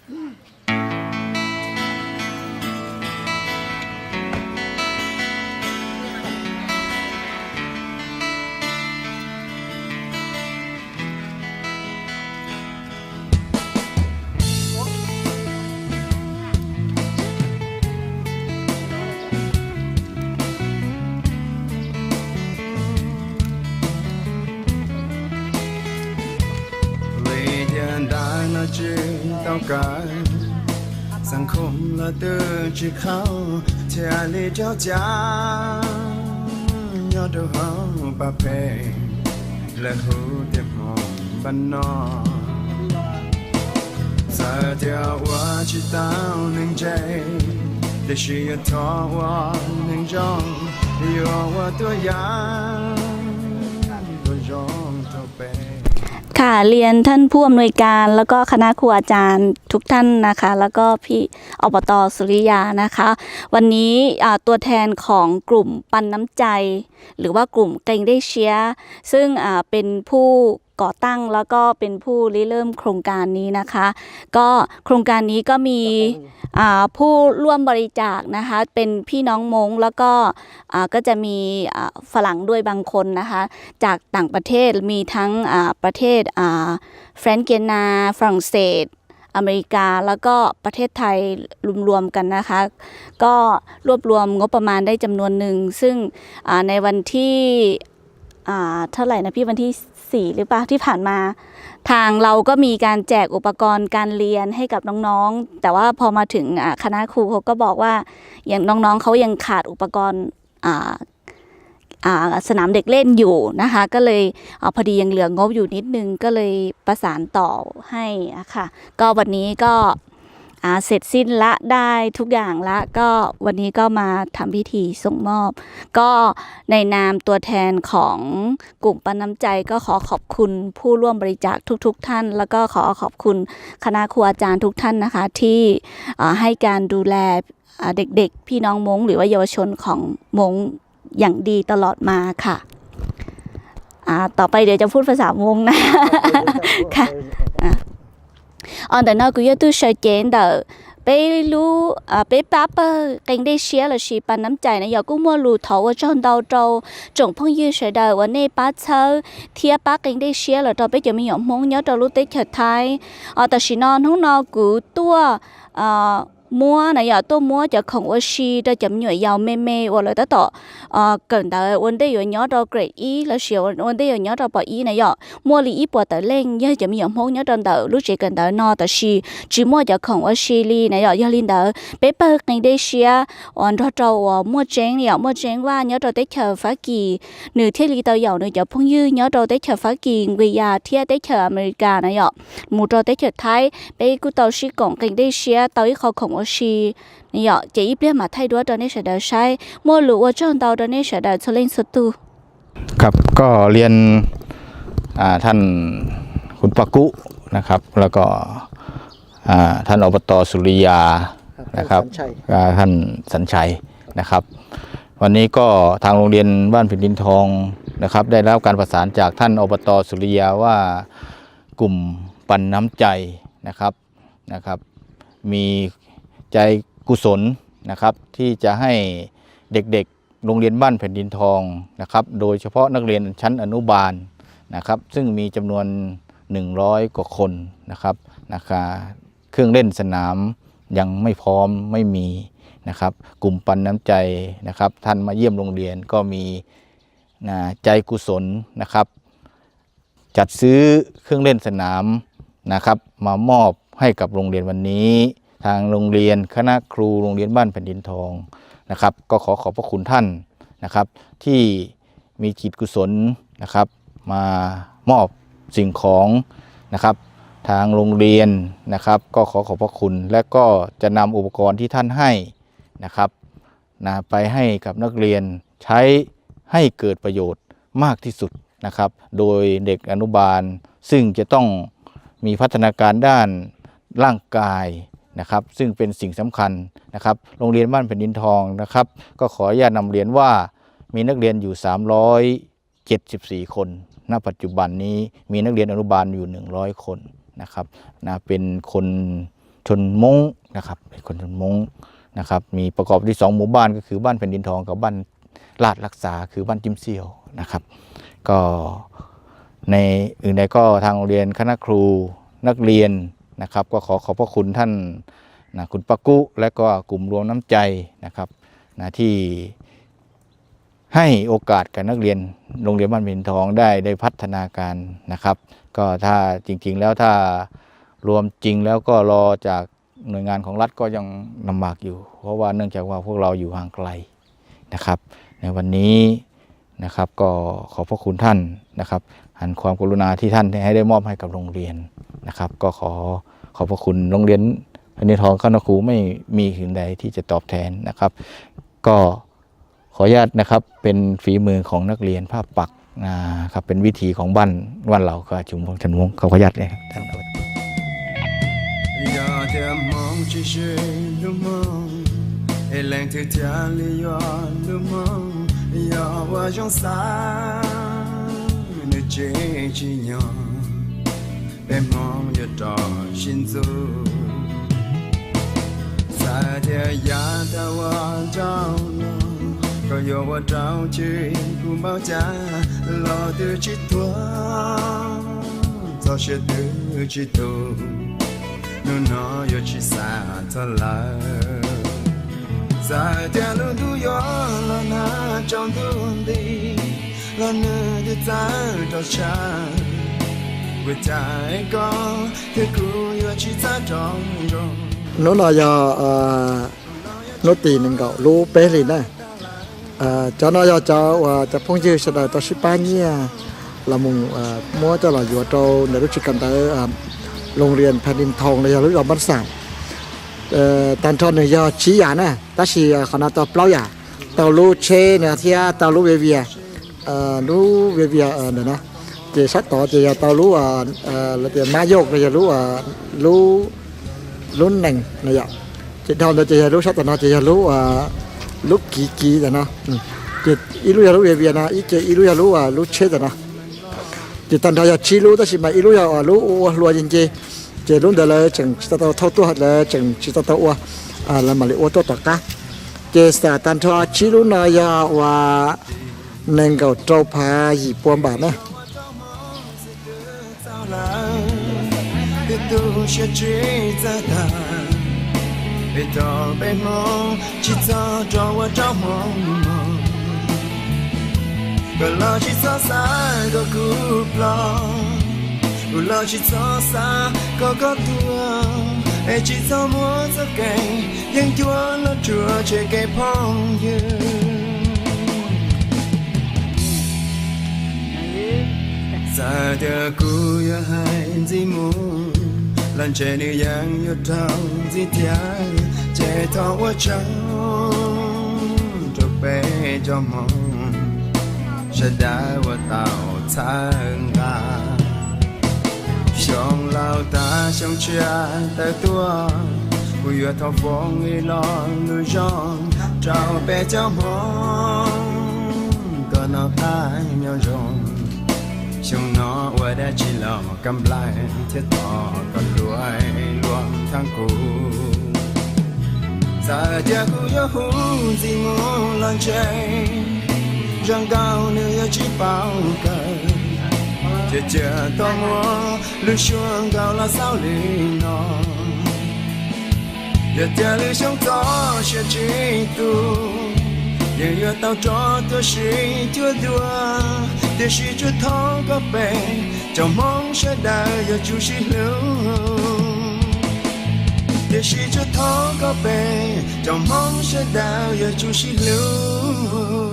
Vim tias nta no tsis tau kawm, xeev khoom los twb tsis khaus, thiaj li raug cab nyob rau hauv pas pem lawv hu tias hmo npab no. Txawm tias ua tsis tau neeg ntse, tiam sis yuav thov ua neeg zoo, yuav ua tuaj yam uas zoo rau peb. ค่ะ เรียนท่านผู้อำนวยการแล้วก็คณะครูอาจารย์ทุกท่านนะคะ แล้วก็พี่ อบต สุริยานะคะ วันนี้อ่าตัวแทนของกลุ่มปันน้ำใจ หรือว่ากลุ่มเกงเด้เชีย ซึ่งอ่าเป็นผู้ก่อตั้งแล้วก็เป็นผู้ริเริ่มโครงการนี้นะคะ ก็โครงการนี้ก็มีอ่าผู้ร่วมบริจาคนะคะ เป็นพี่น้องม้ง แล้วก็อ่าก็จะมีอ่าฝรั่งด้วยบางคนนะคะ จากต่างประเทศ มีทั้งอ่าประเทศอ่าแฟรงก์กิวนา ฝรั่งเศส อเมริกา แล้วก็ประเทศไทยรวมๆกันนะคะ ก็รวบรวมงบประมาณได้จำนวนหนึ่ง ซึ่งอ่าในวันที่อ่าเท่าไหร่นะพี่ วันที่สี่หรือเปล่าที่ผ่านมา ทางเราก็มีการแจกอุปกรณ์การเรียนให้กับน้องๆ แต่ว่าพอมาถึงอ่าคณะครูเขาก็บอกว่ายังน้องๆเขายังขาดอุปกรณ์อ่า อ่าสนามเด็กเล่นอยู่นะคะ ก็เลยอาพอดียังเหลืองบอยู่นิดนึง ก็เลยประสานต่อให้อะค่ะ ก็วันนี้ก็อ่าเสร็จสิ้นละ ได้ทุกอย่างละ ก็วันนี้ก็มาทำพิธีส่งมอบ ก็ในนามตัวแทนของกลุ่มปันน้ำใจ ก็ขอขอบคุณผู้ร่วมบริจาคทุกๆท่าน แล้วก็ขอขอบคุณคณะครูอาจารย์ทุกท่านนะคะ ที่อ่าให้การดูแลอ่าเด็กๆ พี่น้องม้ง หรือว่าเยาวชนของม้ง อย่างดีตลอดมาค่ะ อ่า ต่อไปเดี๋ยวจะพูดภาษามงนะ ค่ะ อ่า Os ntawm no kuv yuav tuaj sawv cev ntawm peb lub, peb pab pawg qee dej siab lossis pas nam cais na yog kuj muaj lus thov ua tsaug ntau rau tsoom phooj ywg sawv daws uas nej pab txhawb thiab pab qee dej siab los rau peb cov me nyuam Hmoob nyob rau lub teb chaws Thaib. Os tam sim no hnub no kuv tuaj muab na yog tuaj muab cov khoom ua si rau cov me nyuam yaus me me uas lawv tab tom kawm ntawv ua ntej yuav nyob rau grade ib lossis ua ntej yuav nyob rau pom ib na yom. Muaj li ib puas tawm leej yog cov me nyuam Hmoob nyob rau ntawm lub tsev kawm ntawv no, tab sis tsis muaj cov khoom ua si li na yom. Yog li ntawd peb pawg qee dej siab uas nrog rau uas Muaj Tseeb yom, Muaj Tseeb Vaj nyob rau teb chaws Fab Kis, nws thiaj li tau yaum nws cov phooj ywg nyob rau teb chaws Fab Kis nqis yas thiab teb chaws Amelikas na yom, mus rau teb chaws Thaib. Peb kuj tau sib koom qee dej siab tau ib qho khoom ua si na yom, ces ib pliag mam thaij duab rau nej sawv daws saib. Muaj lus ua tsaug ntau rau nej sawv daws txhua leej txhua tus. ครับ ก็เรียน อ่า ท่านคุณป้ากุนะครับ แล้วก็ อ่า ท่าน อบต สุริยา ครับ นะครับ ท่านสัญชัย อ่า ท่านสัญชัยนะครับ วันนี้ก็ทางโรงเรียนบ้านแผ่นดินทองนะครับ ได้รับการประสานจากท่าน อบต สุริยา ว่ากลุ่มปันน้ำใจนะครับ นะครับ มีใจกุศลนะครับ ที่จะให้เด็กๆ โรงเรียนบ้านแผ่นดินทองนะครับ โดยเฉพาะนักเรียนชั้นอนุบาลนะครับ ซึ่งมีจำนวน หนึ่งร้อย กว่าคนนะครับ นะครับ เครื่องเล่นสนามยังไม่พร้อม ไม่มีนะครับ กลุ่มปันน้ำใจนะครับ ท่านมาเยี่ยมโรงเรียนก็มี นะ ใจกุศลนะครับ จัดซื้อเครื่องเล่นสนามนะครับ มามอบให้กับโรงเรียนวันนี้ ทางโรงเรียนคณะครูโรงเรียนบ้านแผ่นดินทองนะครับ ก็ขอขอบพระคุณท่านนะครับ ที่มีจิตกุศลนะครับ มามอบสิ่งของนะครับ ทางโรงเรียนนะครับ ก็ขอขอบพระคุณ และก็จะนำอุปกรณ์ที่ท่านให้นะครับ นะ ไปให้กับนักเรียนใช้ให้เกิดประโยชน์มากที่สุดนะครับ โดยเด็กอนุบาลซึ่งจะต้องมีพัฒนาการด้านร่างกายนะครับ ซึ่งเป็นสิ่งสำคัญนะครับ โรงเรียนบ้านแผ่นดินทองนะครับ ก็ขออนุญาตนำเรียนว่ามีนักเรียนอยู่ สามร้อยเจ็ดสิบสี่ คน ณ ปัจจุบันนี้มีนักเรียนอนุบาลอยู่ หนึ่งร้อย คนนะครับ นะ เป็นคน ชนม้งนะครับ เป็นคนชนม้งนะครับ มีประกอบที่สองหมู่บ้านก็คือบ้านแผ่นดินทองกับบ้านลาดรักษา คือบ้านจิ้มเซี่ยวนะครับ ก็ในอื่นใดก็ทางโรงเรียนคณะครูนักเรียนนะครับ ก็ขอขอบพระคุณท่านนะคุณป้ากุและก็กลุ่มรวมน้ำใจนะครับนะที่ ให้โอกาสกับนักเรียนโรงเรียนบ้านแผ่นดินทองได้ได้พัฒนาการนะครับ ก็ถ้าจริงๆแล้วถ้ารวมจริงแล้วก็รอจากหน่วยงานของรัฐก็ยังลำบากอยู่ เพราะว่าเนื่องจากว่าพวกเราอยู่ห่างไกลนะครับ ในวันนี้นะครับก็ขอบพระคุณท่านนะครับ อันความกรุณาที่ท่านให้ได้มอบให้กับโรงเรียนนะครับ ก็ขอขอบพระคุณโรงเรียนแผ่นดินทองคณะครูไม่มีสิ่งใดที่จะตอบแทนนะครับ ก็ ขออนุญาตนะครับ เป็นฝีมือของนักเรียนผ้าปักนะครับ เป็นวิถีของบ้านบ้านเราก็ชุมชนมงขออนุญาตนะครับท่าน Yog tias Hmoob tsis siv lub Hmoob, es leej twg thiaj li yuav lub Hmoob? Yog ua zoo xav nws tsev tsis nyog, peb Hmoob yuav rov sib ntxub. Txawm tias yav tag ua rau no, koj yuav ua rau tsis kuv npaum cas los twb tsis tuag, txoj sia twb tsis tu, hnub no yuav tsis xav txog lawm. Txawm tias lub ntuj yuav los nag tsaus ntuj nti, los nws twb txawv rau tshaj, ua cas koj thiab kuv yuav tsis txawv rau zoo? Hnub no yog hnub tim nees nkaum lub peb hlis na. Cov no yog cov uas cov phooj ywg sawv daws tau sib pab nyiaj los mus muab coj los yuav rau ntawm lub tsev kawm ntawv Loos Rias Pha Lis Thoos los yog lub zos Npab Xam. Tag nrho nws yog tsib yam na, tab sis qhov no tau plaub yam, tau lub tsheb no thiab tau lub viav vias, lub viav vias ntawm no. Ces sab tod ces yog tau lub, lawv tias mab yauj los yog lub, lub nees no yom. Ces dhau ntawd ces yog lub sab tom no ces yog lub, lub kiv kiv tom no. Ces ib lub yog lub viav vias no, ib ce ib lub yog lub, lub tsheb tom no. Ces tag nrho yog tsib lub, tab sis mas ib lub yog lub ua ua hlua nce nce, ces lub ntawd lawv tseem tsis tau tau thauj tuaj, lawv tseem tsis tau tau ua, lawv mam li ua tuaj tom qab. Ces xam tag nrho tsib lub no yog uas nees nkaum rau phav yim pua npam na. Twb tu siab tsis txawj tag, vim thaum peb Hmoob tsis txog rau ua rau Hmoob mog. Koj los tsis txhob xav kom kuv ploj, kuv los tsis txhob xav kom koj tuag, es tsis txhob muab txoj kev yeeb ncuab los tsuas tseg kev phooj ywg. Txawm tias kuv yuav hais ntxiv mus, los ntshe nws yeej yuav raug ntxiv thiab, ces thov ua tsaug rau peb cov Hmoob sawv daws uas tau txhawb nqa. Xyoo laus tas xyoo tshiab tawm tuaj, kuv yuav thov foom ib lo lus zoo rau peb cov Hmoob kom noj qab nyob zoo. Xyoo no ua dab tsi los kam nplaim thiab thov kom luag luag thab kuv. Txawm tias kuv yuav hu ntxiv mus los ntshe zaj nkauj nws yuav tsis paub kawg, ces cia tau muab lub suab nkaus los xaus li no. Yog tias lwm xyoo txoj sia tsis tu, yeej yuav tau rov tuaj sib cuag dua, tiam sis tsuas thov koj peb cov Hmoob sawv daws yuav tsum sib hlub. Tiam sis tsuas thov koj peb cov Hmoob sawv daws yuav tsum sib hlub.